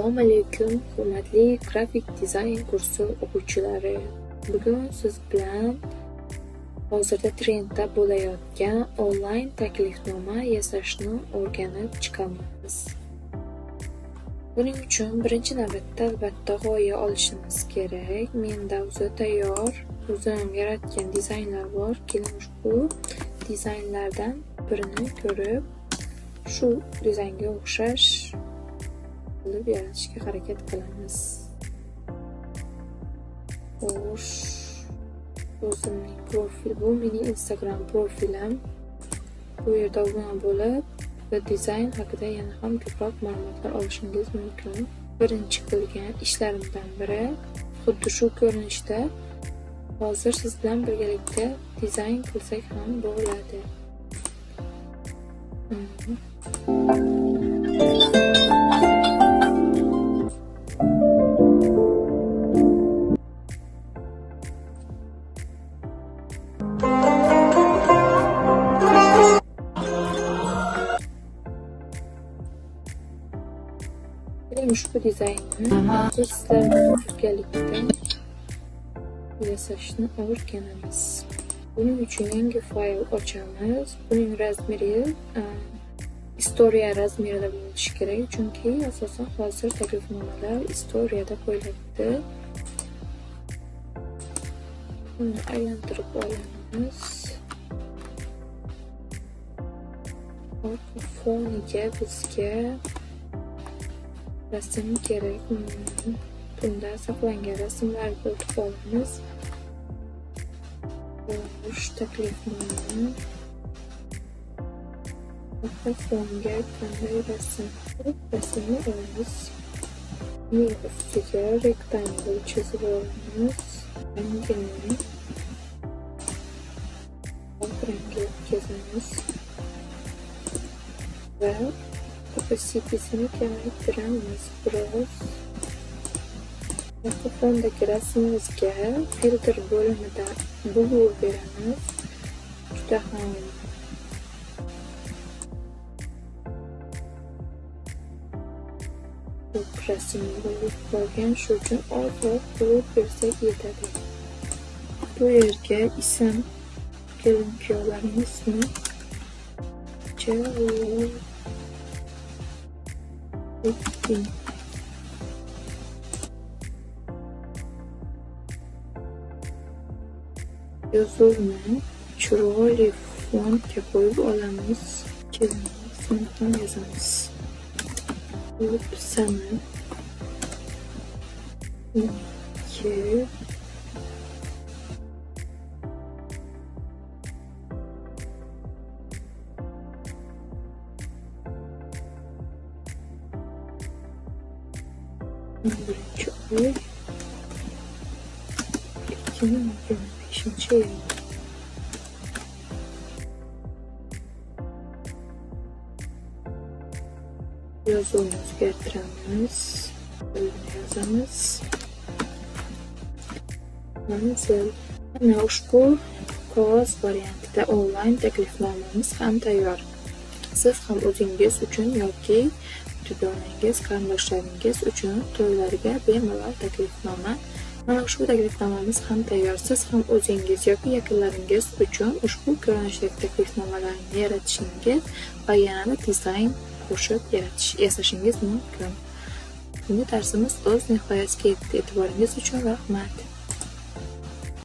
Assalomu alaykum, hurmatli grafik dizayn kursi o'quvchilari. Bugun siz bilan hozirda trendda bo'layotgan onlayn taklifnoma yasashni o'rganib chiqamiz. Buning uchun birinchi navbatda albatta g'oya olishimiz kerak. Menda o'zi tayyor, o'zim yaratgan dizaynlar bor. Keling, ushbu dizaynlardan birini ko'rib, shu dizaynga o'xshash qilib yaratishga harakat qilamiz. Xo'sh, o'zimning profil, bu mening Instagram profilim. Bu yerda obuna bo'lib va dizayn haqida yana ham ko'proq ma'lumotlar olishingiz mumkin. Birinchi qilgan ishlarimdan biri xuddi shu ko'rinishda hozir siz bilan birgalikda dizayn qilsak ham bo'ladi. Ushbu dizaynni sizlar bilan birgalikda yasashni o'rganamiz. Buning uchun yangi fayl ochamiz. Buning razmeri istoriya razmerida bo'lishi kerak, chunki asosan hozir taklifnomalar istoriyada qo'yiladi. Buni aylantirib olamiz. Orqa foniga bizga rasm kerak. Bunda saqlangan rasmlarni o'tib olamiz. Xo'sh, taklifnoma orqa fonga qanday rasm? Rasmni olamiz. Buning ustiga rektangl chizib olamiz. Rangini oq rangga o'tkazamiz va opacitysini kamaytiramiz biroz. Orqa fondagi rasmimizga filtr bo'limida blur beramiz. Juda ham ko'p rasm bo'lib qolgan, shu uchun ozroq blur bersak yetadi. Bu yerga ism, kelin kuyovlarning ismi Jaloliddin. Yozuvni chiroyli fontga qo'yib olamiz. Kelinning ismini ham yozamiz. Sana 2 11 oy 2025 yil. Yozuvni o'zgartiramiz, yozamiz. Manzil. Mana ushbu qog'oz variantida onlayn taklifnomamiz ham tayyor. Siz ham o'zingiz uchun yoki dugonangiz, qarindoshlaringiz uchun to'ylarga bemalol taklifnoma. Mana ushbu taklifnomamiz ham tayyor. Siz ham o'zingiz yoki yaqinlaringiz uchun ushbu ko'rinishdagi taklifnomalarni yaratishingiz va yanada dizayn qo'shib yasashingiz mumkin. Bugungi darsimiz o'z nihoyasiga yetdi. E'tiboringiz uchun rahmat.